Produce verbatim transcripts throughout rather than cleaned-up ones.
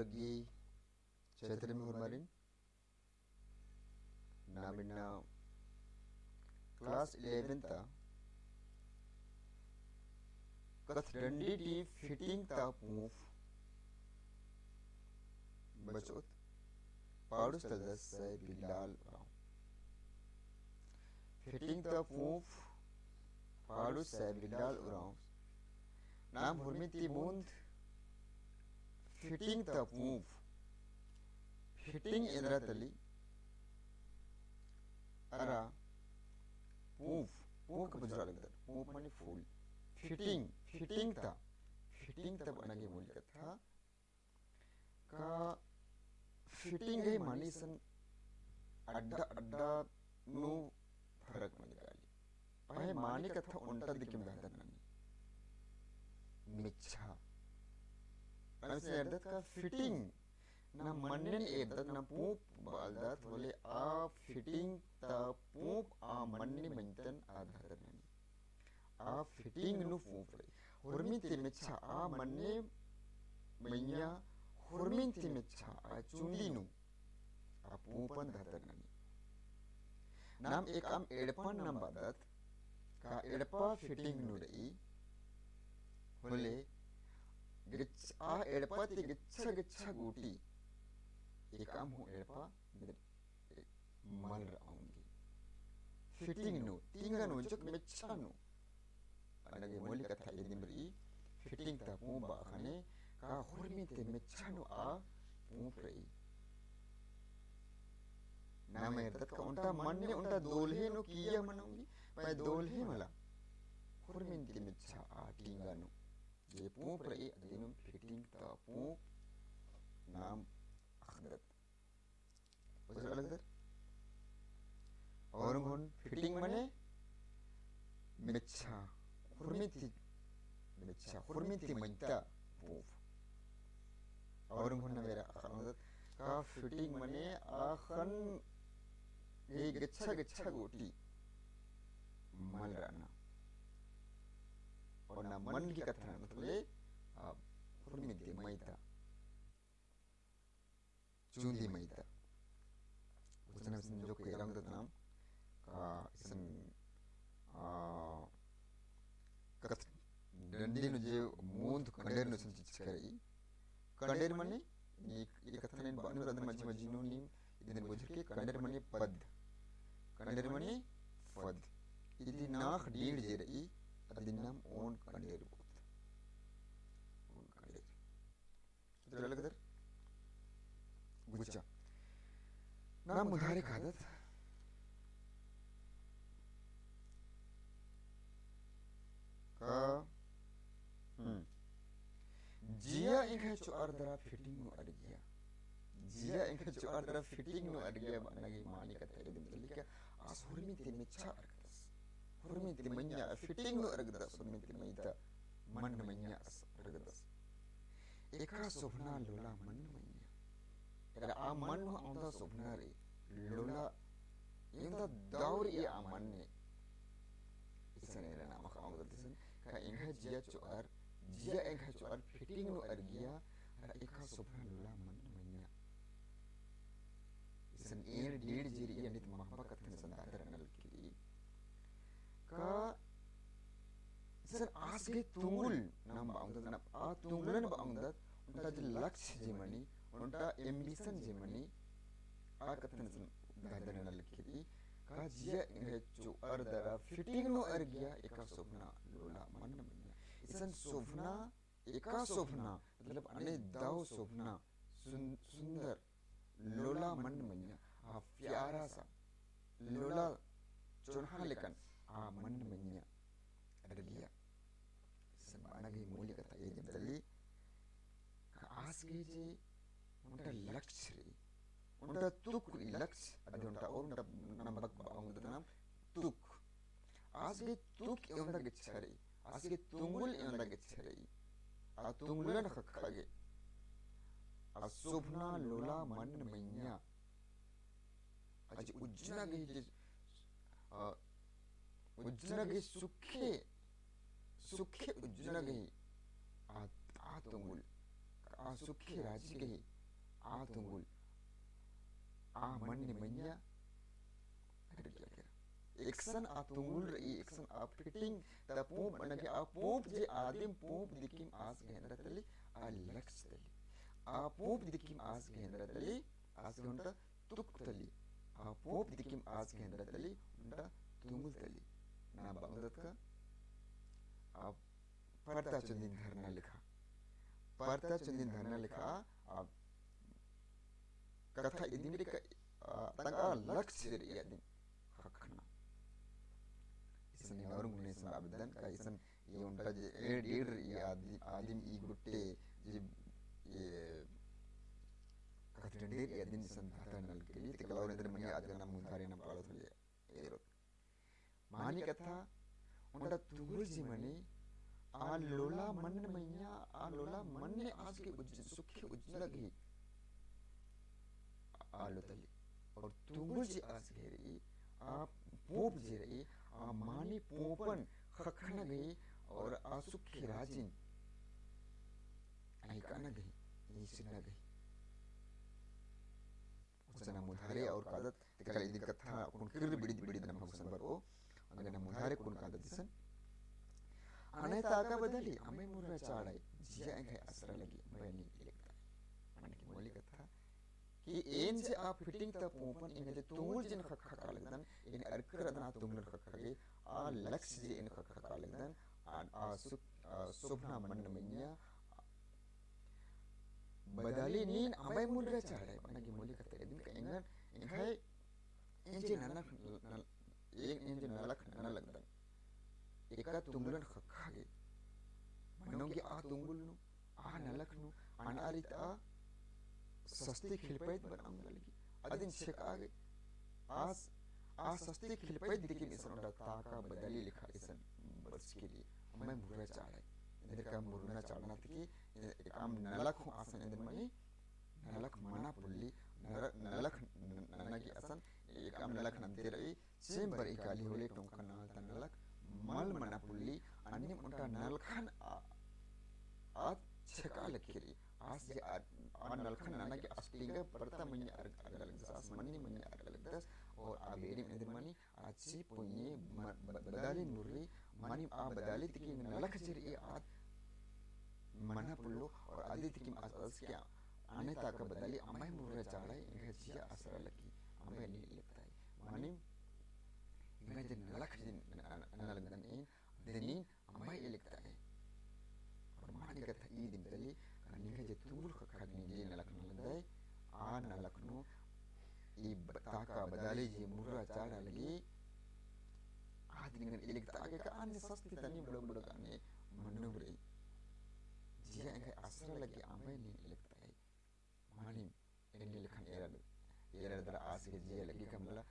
लग्गी चैत्र में होरमारिन। नाम इन्ना class eleven ता कत्थ डंडी ती fitting ता पूंप बचोत पाड़ुस तलदस सै बिल्लाल उराँव। Fitting ता पूंप पाड़ुस सै बिल्लाल उराँव। नाम होरमिन ती मुन्द fitting ता पूंप, fitting एन्दरा तली अरा पूंप, पूंप का बजरा लगदर, पूंप मने फूल। Fitting, fitting ता, fitting ता बअना गे मूल कत्था का fitting गही माने इसन अड्डा अड्डा नू फरक मनी काली। पहें माने कत्था ओन्टा दिकिम दहदर ननी। मेच्छा। अइसन एरदत का fitting ना मन्नेन एरदत ना पूंप बअलदत होले आ fitting ता पूंप आ मन्ने मइय्याँ आ दहदर ननी। आ fitting नू पूंप रई। होरमिन ती मेच्छा आ मन्ने मइय्याँ होरमिन ती मेच्छा आ चुंदी नू आ पूंपन दहदर ननी। नाम एकअम एड़पन नाम बअदत का एड़पा fitting नू रई। होले गेच-, आ एड़पा ती गेच्छा गेच्छा गूटी एकअम हूँ एड़पा मल रआ ओंगी। Fitting नू, तिंगा नू, जक मेच्छा नू। अना गे मूल कत्था इदिम रई, fitting ता पूंप बआ ख़ने का होरमिन ती मेच्छा नू आ पूंप रई। नाम एरदत का ओन्टा मन्ने ओन्टा दोलहे नू किइय्या मना ओंगी, पहें दोलहे मला। होरमिन ती मेच्छा आ तिंगा नू जे पूंप रई, अदिनुम fitting ता पूंप नाम अख़दत। बजरा लगदर। और होन fitting मने मेच्छा, होरमिन ती मेच्छा, होरमिन ती मइय्याँ पूंप। और होन ना मेरा अख़दत का fitting मने आख़न गे गेच्छा गेच्छा गूटी मल रअना। और ना मन की कत्था मतलब होरमिन ती मइय्याँ चुंदी मइय्याँ। उसन इसन जो केरंग दतनाम का इसन, आ, कत्थ डंडी नू जे मुन्द कंडेर नू इसन चिच्चका रई। कंडेर मने, ई, ई कत्थन एन बअनू रअदन मझी मझी नू नीम, इदिन बुझर के कंडेर मने पद। कंडेर मने पद। इदी नाख़ डीड़ जे रई, अदिन नाम ओन कंडेर बोत। ओन कंडेर। इतरा लगदर गुचा। ना मुधारे कादत का, हम्म। जिया एंग्है चोअर दरा fitting नू अरगिया। जिया एंग्है चोअर दरा fitting नू अरगिया बअना गे माने कत्था इदिम तली का आस होरमिन ती मेच्छा अरगदस। होरमिन ती मइय्याँ fitting नू अरगदस, होरमिन ती मइय्याँ मन मइय्याँ अस अरगदस। एका सोभना लोला मन मइय्याँ। एरा आ मन नू औंदा सोभना रई, लोला एवंदा दव रई आ मन ने। इसन एरा नाम अख़दत इसन का एंग्है जिया चोअर, जिया एंग्है चोअर fitting नू अरगिया, अरा एका सोभना लोला मन मइय्याँ। इसन एन डीड़ जे रई, अन्ने ती महबा कत्थन इसन दादर नलख की रई। का इसन आस गे तुंगुल नाम बअदत, नाम आ तुंगुलन बअदत, ओन्टा जे लक्ष्य जे मनी, ओन्टा ambition जे मनी, आ कत्थन इसन दादर नलख की रई। का जिया एंग्है चोअर दरा fitting नू अरगिया, एका सोभना लोला मन मइय्याँ। इसन सोभना एका सोभना, मतलब अन्ने दव सोभना, सुन-, सुंदर, लोला मन मइय्याँ, आ प्यारा सा, लोला चोन्हा लेकन, आ मन मइय्याँ, अरगिया। इसन बअना गे मूल कत्था इदिम तली, का आस गे जे, ओन्टा लक्ष्य रई, ओन्टा तुक रई लक्ष्य, अदि ओन्टा और ओन्टा नंबक बअदत नाम तुक। आस गे तुक एवंदा गेच्छा रई, आस गे तुंगुल एवंदा गेच्छा रई। आ तुंगुलन ख़क्खा गे। आ सोभना लोला मन मइय्याँ। आज उज्जना गे जे, आ, उज्जना गे सुखे, सुखे उज्जना गे। आ, आ तुंगुल, आ सुखे राजी गे। आ तुंगुल, आ मन्न मइय्याँ अरगिया केरा। एकसन आ तुंगुल रई, एकसन आ fitting ता पोंप, अन्ने आ पोंप जे आदिम पोंप दिकिम आस गे एन्दरा तली, आ लक्ष्य तली। आ पोंप दिकिम आस गे एन्दरा तली, आस गे ओन्टा तुक तली। आ पोंप दिकिम आस गे एन्दरा तली, ओन्टा तुंगुल तली। ना बअदत का, आ परता चुन्दिन धरना लेखा। परता चुन्दिन धरना लेखा, आ कत्था इदिम रई का, आ, तंगआ लक्ष्य रई आदिम ख़क्खना। इसन और मुने इसन आबेद्दन का इसन ये ओन्टा जे ए डेढ़ रई आदि-, आदिम ई गुट्टे जे ये कत्थन डेढ़ रई आदिम इसन धाता नलके लिए, ते कला और इधर मनी आदिम ना मुधारे ना पाड़ो थले एरोत। मानी कत्था, ओन्टा तुंगुल जे मनी, आ लोला मन्न मइय्याँ, आ लोला मन्न आस गे उज्ज-, सुखे उज्जला गही आलो तली। और तुंगुल जे आस गे रई, आ पोंप जे रई, आ मानी पोंपन ख़क्खना गही, और आ सुखे राजिन अइकना गही, ईसना गही। हुसन मुधारे और कादत, ते कला इदिन कत्था अक्कुन किर्र बिड़िद बिड़िद नम हुसन बरओ, अगर नम मुधारे अक्कुन कादत इसन। अने ताका बदली, अम्बय मुर्रा चाड़ाई, जिया एंग्है असरा लगी, अम्बय नीन इलेकताय। माने कि मौलिक कत्था, कि एन जे आ fitting ता पोंपन, एन जे तुंगुल जे एन ख़क्खा का लगदन, एन अरकर अदन आ तुंगुलन ख़क्खा गे, आ लक्ष्य जे एन ख़क्खा का लगदन, आ, आ सुख, आ सुभना मन्न मइय्याँ, बदली नीन अम्बय मुर्रा चाड़ाई, माने कि मौलिक कत्था इदिन का एंगन, एंग्है, एन जे नलख, नल-, एन, एन जे नलख नना लगदन। एका तुंगुलन ख़क्खा गे। मनो गे आ तुंगुल नू, आ नलख नू, अना रीत आ सस्ती खिलपैत बरआ ओंगदर लगी। अदिन छेकआ गे। आस, आ सस्ती खिलपैत दिकिम इसन ओन्टा ताका बदली लेखा इसन बरचकी रई। अम्बय मुर्रा चाड़ाई। एन्देर का मुर्रा चाड़ना ती कि एकअम नलख हूँ असन एन्देर मनी, नलख मना पोल्ली, नर-, नलख न-, नना गे असन, एकअम नलख नन्ते रई, चेम बरई काली होले टोंका नाल ता नलख मल मना पोल्ली, अन्नेम ओन्टा नलखन आ, आ छेकआ लगी रई। आस जे आ, आ नलखन नना गे आस टिंगा परता मइय्याँ अर-, अरगा लगदस, आस मन्नी मइय्याँ अरगा लगदस, और आ बेड़िम एन्देर मनी, आ ची पुइये म-, ब-, बदली मुर्री, मानिम आ बदली ती कि नलख जे रई आद मना पोल्लो, और अदी ती कि आस, आस के अने ताका बदली अम्बय मुर्रा चाड़ाई, एंग्है जिया असरा लगी, अम्बय नीन इलेकताय। मानिम एंग्है जे नलख जे न-, न-, नना लगदन एन, अदिन नीन अम्बय इलेकताय। और मानी कत्था इदिम तली, का निंग्है जे तुंगुल ख़क्खा गे नीन जे नलख नना लगदय, आ नलख नू ई ब-, ताका बदली जे मुर्रा चाड़ा लगी, आद निंगन इलेकता गे का अन्ने सस्ती तनी बड़ो बड़ो अन्ने मन्नुम रई। जिया एंग्है असरा लगी अम्बय नीन इलेकताय। मानिम एन्ने लेखन एरा, एरा दरा आस गे जिया लगी का मला,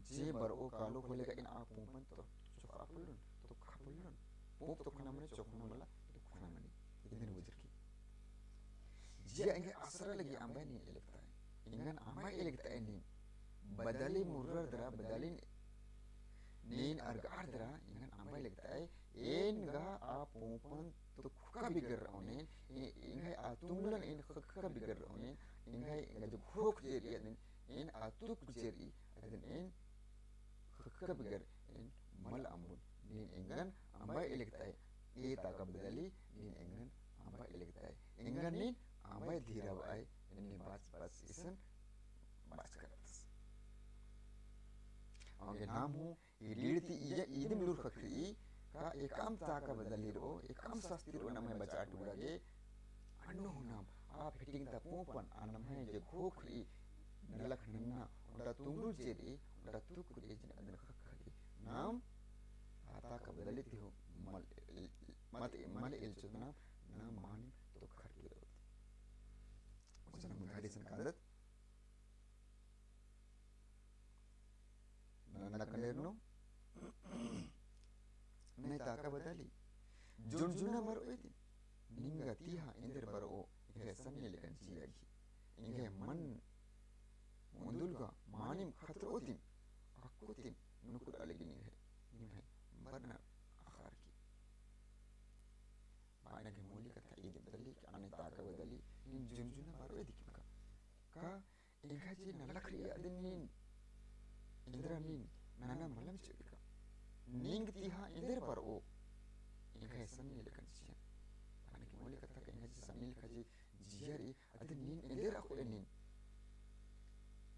जे बरओ कालो होले का एन आ पोंपन तो चोखा पोल्लोन, तोखा पोल्लोन, पोंप तोखना मने चोखना मला, तोखना मने, इदिन बुझरकी। जिया एंग्है असरा लगी अम्बय नीन इलेकताय। एंगन अम्बय इलेकताय नीन। बदली मुर्रर दरा, बदली नीन अरगार दरा, एंगन अम्बय इलेकताय। एन गा आ पोंपन तुक्का बिगर रओन एन, ए-, एंग्है आ तुंगलन एन ख़क्खा बिगर रओन एन, एंग्है एंगा जो घोख जे रई अदिन एन आ तुक जे रई अदिन एन ख़क्खा बिगर एन मल अम्बोन। नीन एंगन अम्बय इलेकताय, ए ताका बदली नीन एंगन अम्बय इलेकताय। एंगन नीन अम्बय धीरा बअय, एन्ने बाच बाच इसन बाच करतस। औंगे नाम हूँ ई डीड़ ती इया इदिम लूर ख़क्खरई, का एकअम ताका बदली रओ, एकअम सस्ती रओ नम्है बचाट गुड़ा गे, अन्नु हूँ नाम, आ fitting ता पोंपन, आ नम्है जे घोख रई, नलख नन्ना, ओन्टा तुंगुल जे रई, ओन्टा तुक रई, जिन अदिन ख़क्खरई। नाम, आ ताका बदली ती हूँ मल, मत, मल एल्चोत नाम, नाम मानिम तोखरकी रओत। उसन मुधारी सन कादत, नन्ना कनेरनो, ने ताका बदली। जुनजुना बरओ इदिन। निंगा तिहा एन्देर बरओ, एंग्है सन्ने लेकन जिया गही। एंग्है मन मुन्दुल गा मानिम खतरओ तिम, अक्कु तिम नुकुर अलगी निंग्है, निम्है बरना आखार की। बायना गे मौलिक कत्था इदिम तली कि अन्ने ताका बदली, नीन जुनजुना बरओ दिकिम का। का एंग्है जे नलख रई अदिन नीन एन्देरा नीन नना मलम चिअदका। नींग तिहा एन्देर बरओ। एंग्है सन्नी लेखन जिया। माने कि मोले कत्था का एंग्है जे सन्नी लेखा जे जिया रई, अदिन नीन एन्देर अख़ोय नीन।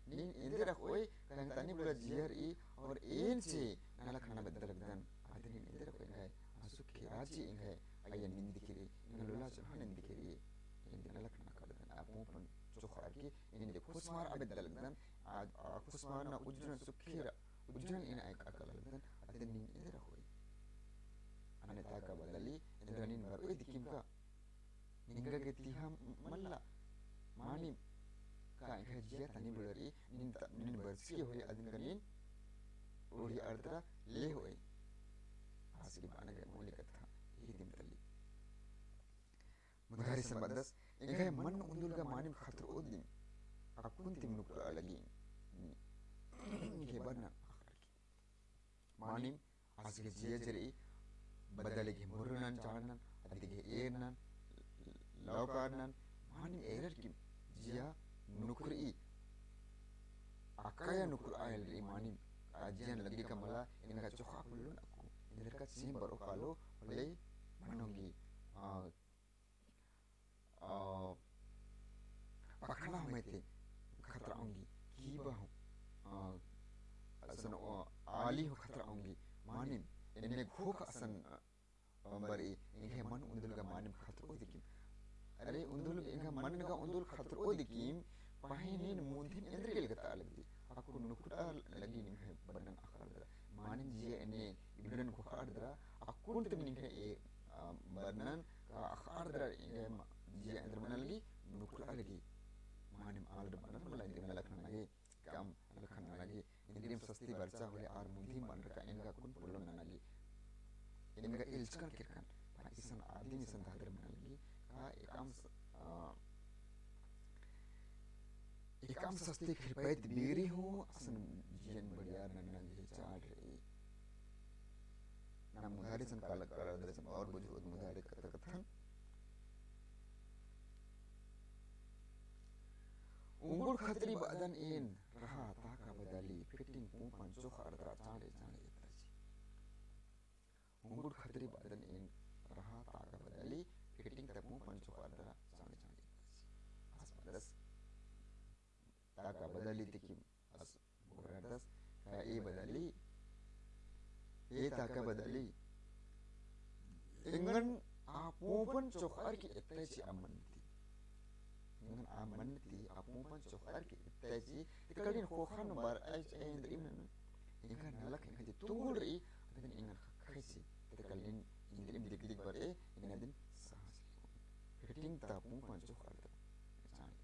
नीन एन्देर अख़ोय, का एंग्है तनी बुला जिया रई, और एन जे नलख नना बेद्दा लगदन, अदिन नीन एन्देर अख़ोय एंग्है, आ सुखे राजी एंग्है, अइय्या नीन दिखे रई, एंग्है लोला चोन्हा नीन दिखे रई, एन जे नलख नना कालदन, आ पूंपन चोख़रकी, एन जे खुसमार आ बेद्दा लगदन, आ, आ खुसमार ना उज्जनन सुखे रा, उज्जनन एन अख़आ कालदन, अदिन नीन एन्देर अख़ोय। अन्ने ताका बदली, एन्देरा नीन बरओय दिकिम का, निंगा गे तिहा मल्ला, मानिम, का एंग्है जिया तनी बुला रई, नीन त-, नीन बरचकी होले अदिन का नीन ओड़ी अड़दरा ले होय। आस गे बअना गे मोले कत्था, एही दिम तली। मुधारी सन बअदस, एंग्है मन उन्दुल गा मानिम खतरओ दिम, अक्कुन तिम नुकला लगी। एंग्है बरना मानिम आस गे जिया जे रई, बदले गे मुर्रनन चाड़नन, अदिगे एरनन, लौकारनन, मानिम एरर किम जिया नुकरई, अक्कया नुकरआ हेलरई मानिम, आ जियन लग्गी का मला, एंगा चोख़ा पोल्लोन अक्कु, एन्देरका चेंप बरओ कालो, होले मनोंगी, आ, आ, पखना हूँ मइते खतरआ ओंगी, कीबा हूँ, आ, असन, आ, आली हूँ खतरआ ओंगी, मानिम, एन्ने घोख असन, आ, बरई, एंग्है मन उन्दुल गा मानिम खतरओ दिकिम। अरे, उन्दुल, एंग्है मन गा उन्दुल खतरओ दिकिम, पहें नीन मुन्धिम एन्देर गे लगता लगदी। अक्कु नुकड़ा लगी निंग्है बरनन अख़ड़दरा। मानिम जिया एन्ने इबड़न घोखाड़दरा, अक्कुन तिम निंग्है ए, आ, बरनन का अख़ड़दरा, एंग्है मा-, जिया एन्देर मना लगी, नुकड़ा लगी। मानिम आलर बरनन मला एन्देर नलख नना गे, एकअम नलख नना गे, एन्देरिम सस्ती बरचा होले आर मुन्धिम बअनर का एंगा अक्कुन पोल्लोन नना गे। एंगा एल्चकन केरकन, पहें इसन आदिम इसन दादर मना लगी, का एकअम स-, आ, एकअम सस्ते खेरपाइत बीरी हूँ, असन जियन बढ़िया नन्ना गे चाड़ रई। ना मुधारी सन काला काला दसन और बुझोत मुधारी कत्था कत्थन। उंगुड़ खतरी बअदन एन रहा ताका बदली, fitting पूंपन चोख़ा अड़दरा चाड़े चाड़े एत्ताची। उंगुड़ खतरी बअदन एन रहा ताका बदली, fitting ता पूंपन चोख़ा अड़दरा चाड़े चाड़े एत्ताची। आस बअदस ताका बदली दिकिम आस बोरादस, का ए बदली, ए ताका बदली। एंगन आ पूंपन चोख़ारकी एत्ताची आ मन ती। एंगन आ मन ती आ पूंपन चोख़ारकी एत्ताची, तेकलिन ख़ोख़ा नू बरआ एन्देरिम नन। एंगन नलख एंगन जे तुंगुल रई, अदिन एंगन ख़क्खयची, तेकलिन एन्देरिम दिक दिक बरए, एंगन अदिन सहज। Fitting ता पूंपन चोख़ा अड़दरा चाड़े।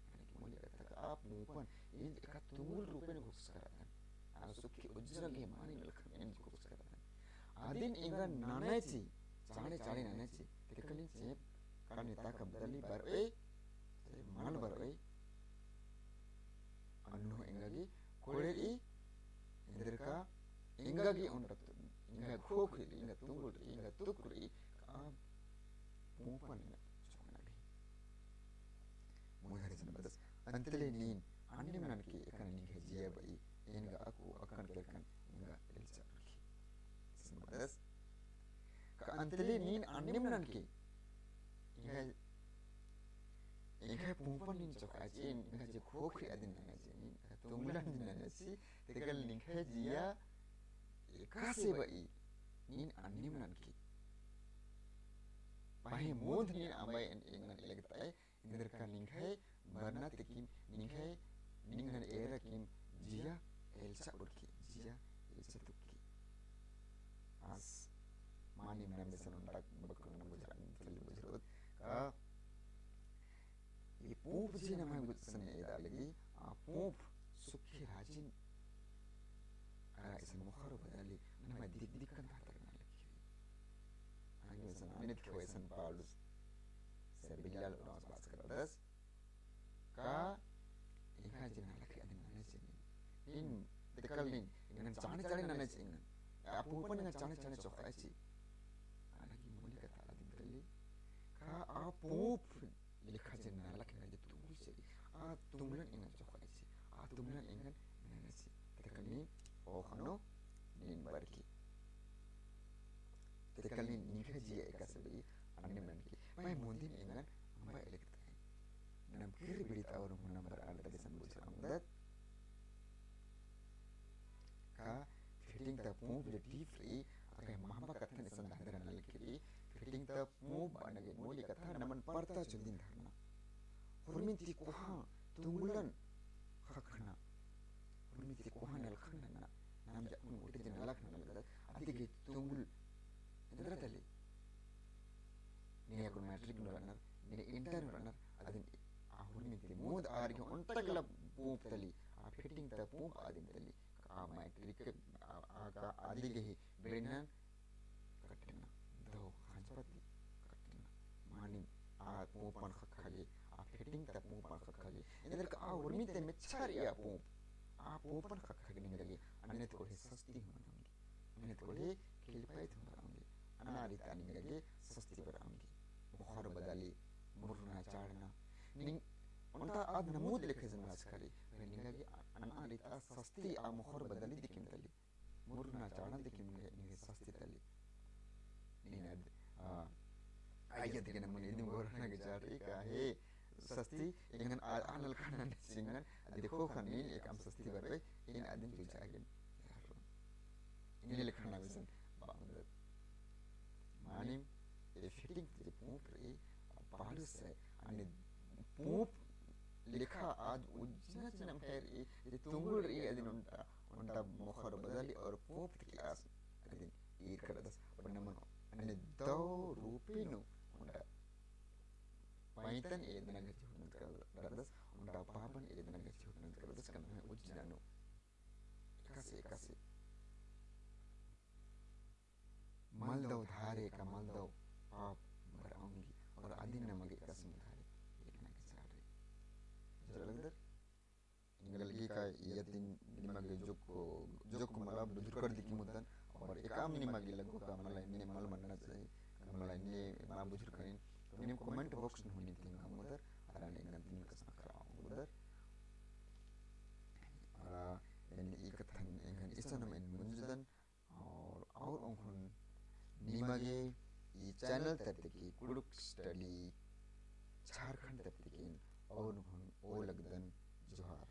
माने कि मोले कत्था का आ पूंपन, एन एका तुंगुल रूपे नू घोखचका रअदन। आ सुखी उज्जर गे मानिम नलख एन घोखचका रअदन। अदिन एंगा ननची, चाड़े चाड़े ननची, तेकलिन चेंप का नेता का बदली बरओय, चेंप मल बरओय। अन्नु एंगा गे कोड़े रई, एन्देरका एंगा गे ओन रत्तु, एंगा घोख रई, एंगा तुंगुल रई, एंगा तुक रई, का पूंपन एंगा चोख़ना गे। मुधारी सन बअदस, अंतले नीन अन्नेम ननके एकन निंग्है जिया बई, एंगा अक्कु अक्कन केरकन एंगा एल्चा उरखी। सन बअदस, का अंतले नीन अन्नेम ननके, एंग्है, एंग्है पूंपन नीन चोख़ाची, एंग्है जे घोख रई अदिन ननची, नीन तुंगुलन नीन ननची, तेकल निंग्है जिया एकासे बई, नीन अन्नेम ननके। पहें मुन्ध नीन अम्बा एन एंगन लगतय, एन्देरका निंग्है बरना तिकिम, निंग्है, निंगन एरा किम, जिया एल्चा उरखी, जिया एल्चा तुक्की। आस मानिम नम इसन ओन्टा बक्कु नम बुझरा, तली बुझरोत का, ई पूंप जे नमा गुसन एदा लगी, आ पूंप सुखे राजिन, आ इसन मोखरो बदली, नमा दिक दिक कन धातर ना लगी। आगे इसन अनित खो इसन पालुस, से बिल्लाल उरांस बात करदस, का एंगा जे नलख रई अदिन ननची नीन। नीन तेकल नीन, एंगन चाड़े चाड़े ननची एंगन। आ पूंपन एंगन चाड़े चाड़े चोख़ाची। आना की मोले कत्था अदिन तली। का आ पूंप लेखा जे नलख एंगा जे तुंगुल चिआ रई। आ तुंगलन एंगन चोखाइसी, आ तुंगलन एंगन ननसी। तेकल नीन ओखनो नीन बरकी। तेकल नीन निंग्है जिया एकासे बई अन्ने मनकी। पहें मुन्दिम एंगन अम्बा एलकतई। नम किर्र बिड़ित और हूँ नंबर आठ दलिसन बुझरआ ओंगदत। का fitting ता पूंप ले deep रई, अकय महबा कत्थन इसन लहदर नलकी रई, fitting ता पूंप बअना गे मूली कत्था नमन परता चुन्दिन धरना। हुरमिन ती कोहाँ तुंगुलन ख़क्खना। हुरमिन ती कोहाँ नलखन नन्ना। नाम जा उन उठे दिन नलख नलख अदिगे तुंगुल एन्दरा तली। ने अक्कुन matric नू रअनर, ने inter नू रअनर, अदिन आ हुरमिन ती मुन्द आर गे ओन्टा केला पूंप तली, आ fitting ता पूंप अदिन तली। आ matric, आ, आ का अदिगे ही बेन्नन कट्टना, दव खंजपति कट्टना। मानिम आ पूंपन ख़क्खा गे, आ fitting ता पूंपन ख़क्खा गे। एन्देरगे आ हुरमिन ती मेच्छा रई आ पूंप, आ पूंपन ख़क्खा गे निंगा गे अन्ने ती कोड़हे सस्ती हूँ मना ओंगी। अन्ने ती कोड़हे खेलपाई ती हूँ बरआ ओंगी। अना रीता निंगा गे सस्ती बरआ ओंगी। मोख़र बदली, मुर्रना चाड़ना। निंग ओन्टा आद नमूद लेखे जंगास करी। निंगा गे अना रीता सस्ती आ मोख़र बदली दिकिम तली। मुर्रना चाड़ना दिकिम निंगा गे सस्ती तली। नीन अद, आ, अइय्या दिगे नमन इदिम गोरना गे चाड़ रई का हे सस्ती, एंगन आ, आ नलखन नन्ने सिंगन, अदि ख़ोख़ा नीन एकअम सस्ती बरबे, एन अदिन तुझा गे। एन्ने लेखा ना बेसन बांदत। मानिम ए fitting जे पूंप रई, आ बालुस है, अन्ने पूंप लेखा आद उज्जना चिन्हम है रई, जे तुंगुल रई, अदिन ओन्टा, ओन्टा मोख़र बदली और पूंप तिकी आस, अदिन ईर करदस, और नमन अन्ने दव रूपी नू ओन्टा पैंतन एदना गे चिहुटनत करदस, ओन्टा पापन एदना गे चिहुटनत करदस, कन है उज्जना नू। एकासे, एकासे। मलदव धारे का मलदव पाप बरआ ओंगी, और अदिन नमन गे एकासे धारे, एकना गे चाड़ रई। जलगदर? एंगल गे का इय्या दिन निमा गे जोक, जोक मला बुझुरकर दिकिम ओंगदन, और एकअम निमा गे लग्गो का मला एन्ने मल मन्ना चाही, का मला एन्ने मा बुझुरकन, तो नीम comment box नू हूँ नीम तेंगा ओंगदर, अरा एंगन तिंगकसन अख़रआ ओंगदर। अरा एन ई कत्थन एंगन इसनम एन मुंजदन, और, और ओंगोन निमा गे ई channel तरती की कुँड़ुख़ study झारखंड तरती की और ओंगोन ओ लगदन जोहार।